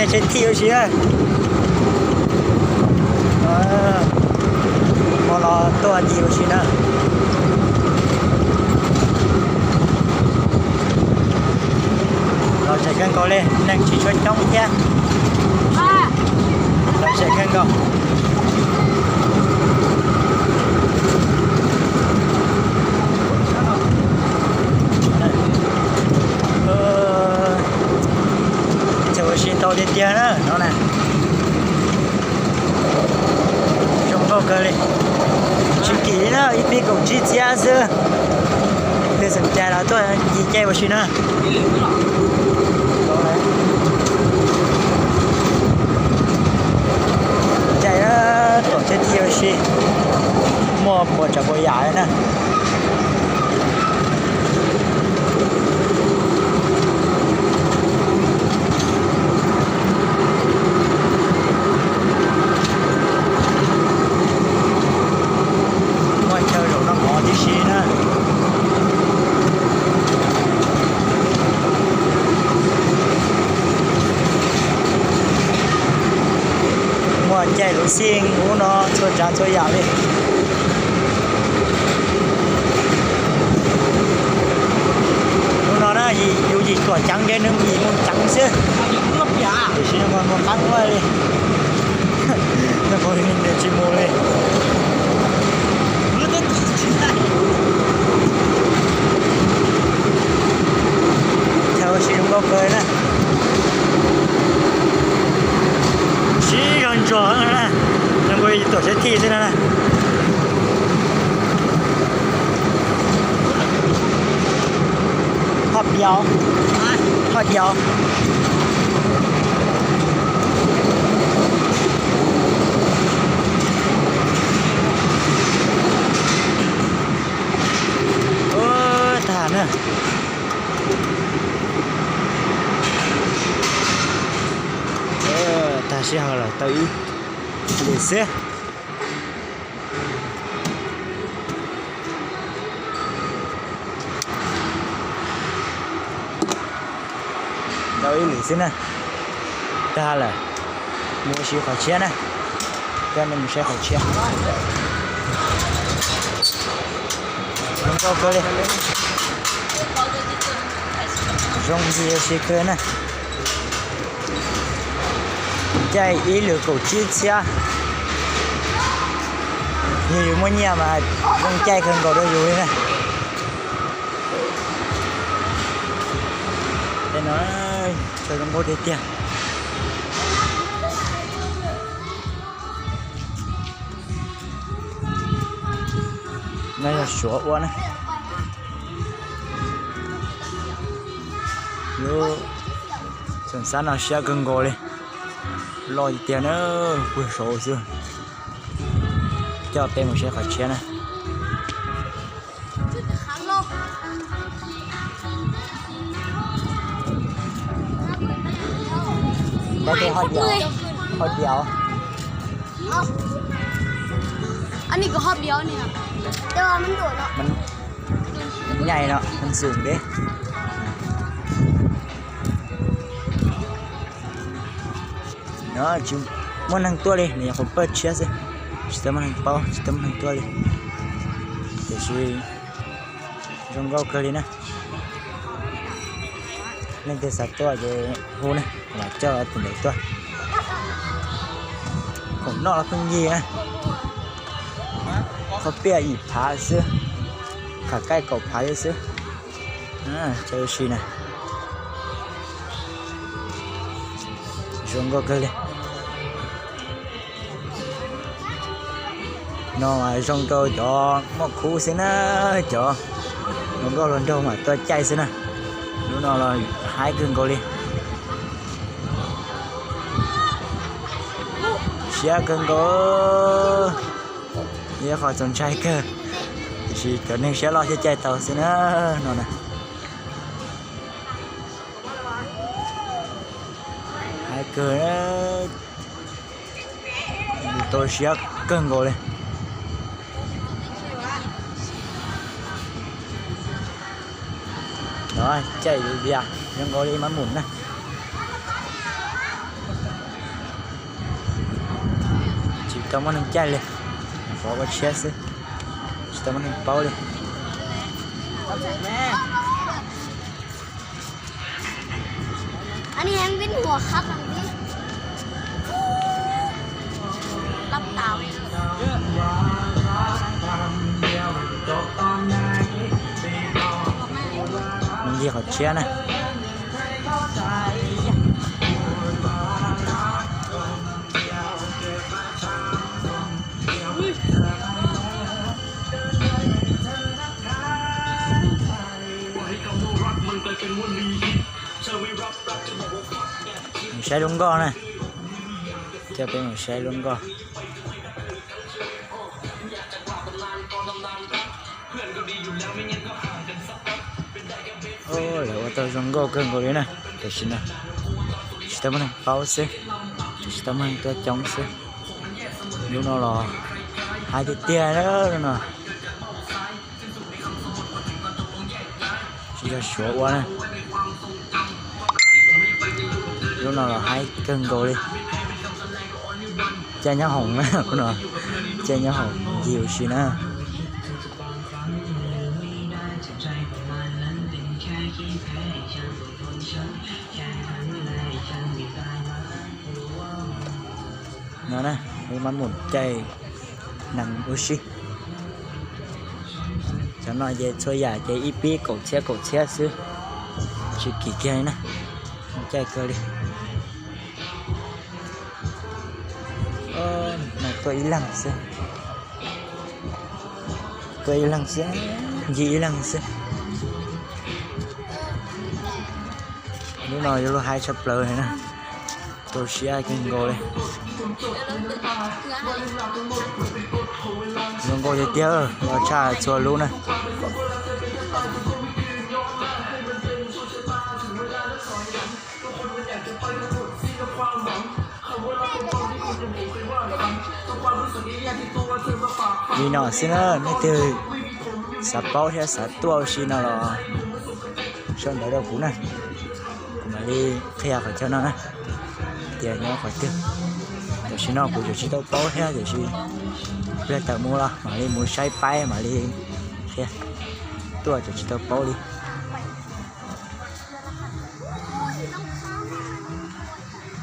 Seb thij ua si na. Hmo no tuaj ci ua si na. Lom zem kawg nkaus li, neeg tsis tshua coob thiab. Lom zem kawg nkaus. Chaw ua si ntau tiag tiag na no na. Zoo nkauj kawg li. Tsis kim li na, ib pib kaum tsib txhiab xwb. Tej xeem cai los tuaj ci caij ua si na. Caij tuam teb thij ua si, muaj puas tsav puas yam li na. Muaj chaw zaum noj mov tib si na. Muaj caij luv xij ub no txhua tsav txhua yam li. Hnub no na yus yim tuam ceev ntshe nws yim mus ceev xwb, tiam sis no mas mus qab ua li, no mas nws tsis mus li. Chaw ua si zoo nkauj kawg na. Sib zog ntsuag na, zoo nkaus tuam teb thij xwb na. Hoj diav, hoj diav. Ua tag na. Tag sij hawm lawm, tau ib lwm xwb. Tau ib lwm xwb na. Tag lawm, mus ua si qhov tshiab na. Coj nej mus saib qhov tshiab. Zoo nkauj kawg li. Zoo ntxhi ua si kawg na. Caij ib lwm kaum tsib txhiab. Yog yus muaj nyiaj mas zoo caij kawg nkaus rau yus li na. Tej no chaw zoo nkauj tiag tiag. No yog Suav ua na. Lub xeem xab no siab kawg nkaus li. Loj tiag tiag na, puag saud xwb. Coj peb mus saib qhov tshiab na. Hoj diav, hoj diav. Nyaij no, xoom deb. No tsis muaj neeg tuaj li, nws yog qhov pawg tshiab xwb, tsis tau muaj neeg paub, tsis tau muaj neeg tuaj li. Tiam sis zoo nkauj kawg li na. Leej twg xav tuaj ces hu na, kuv mam coj tus ntawd tuaj. Khoom noj los pheej yig na. Qhov piaj yim phav xwb, kham kaij kaum phav xwb. Chaw ua si na. Zoo nkauj kawg li. No mas zoo rau cov muaj khub xwb na, cov hluas nkauj hluas nraug mas tuaj caij xwb na. Lub no los haib kawg nkaus li. Siab kawg nkaus, yog qhov txaus ntshai kawg, tiam sis cov neeg siab loj thiaj caij tau xwb na no na. Haib kawg, tau siab kawg nkaus li. Caij vias zoo nkaus li mab mus na. Tsis tau muaj neeg caij li, nyuam qhuav ua tshiab xwb, tsis tau muaj neeg paub li. Ncig qhov tshiab na. Mus saib lub nkoj na, coj peb mus saib lub nkoj. Lawv ua tau zoo nkauj kawg nkaus li na, tam sim no tsis tau muaj neeg paub xwb, tsis tau muaj neeg tuaj coob xwb. Lub no los haib tiag tiag na, lub no tsis yog suav ua na. Lub no los haib kawg nkaus li. Caij nyob hoom na, lub no caij nyob hoom ncig ua si na. No na, lub mab mus caij nees ua si. Cov no ces txhua yam ces ib pib kaum txhiab kaum txhiab xwb, tsis kim kiag li na, caij kawg li. No tuaj ib leeg xwb, tuaj ib leeg xwb, ncig ib leeg xwb. Lub no yog lub haib tshaj plaws li na, tu siab kawg nkaus li. Zoo nkauj tiag tiag, los tshaj txhua lub na. Li no xwb na, nej twg xav paub thiab xav tuaj ua si no los sau ntawv rau kuv na, kuv mam li qhia qhov chaw no na, tias nyob qhov twg. Tam sim no kuv tseem tsis tau paub thiab, tiam sis pliag tawm mus los mam li mus saib paib mam li qhia, tuaj tseem tsis tau paub li.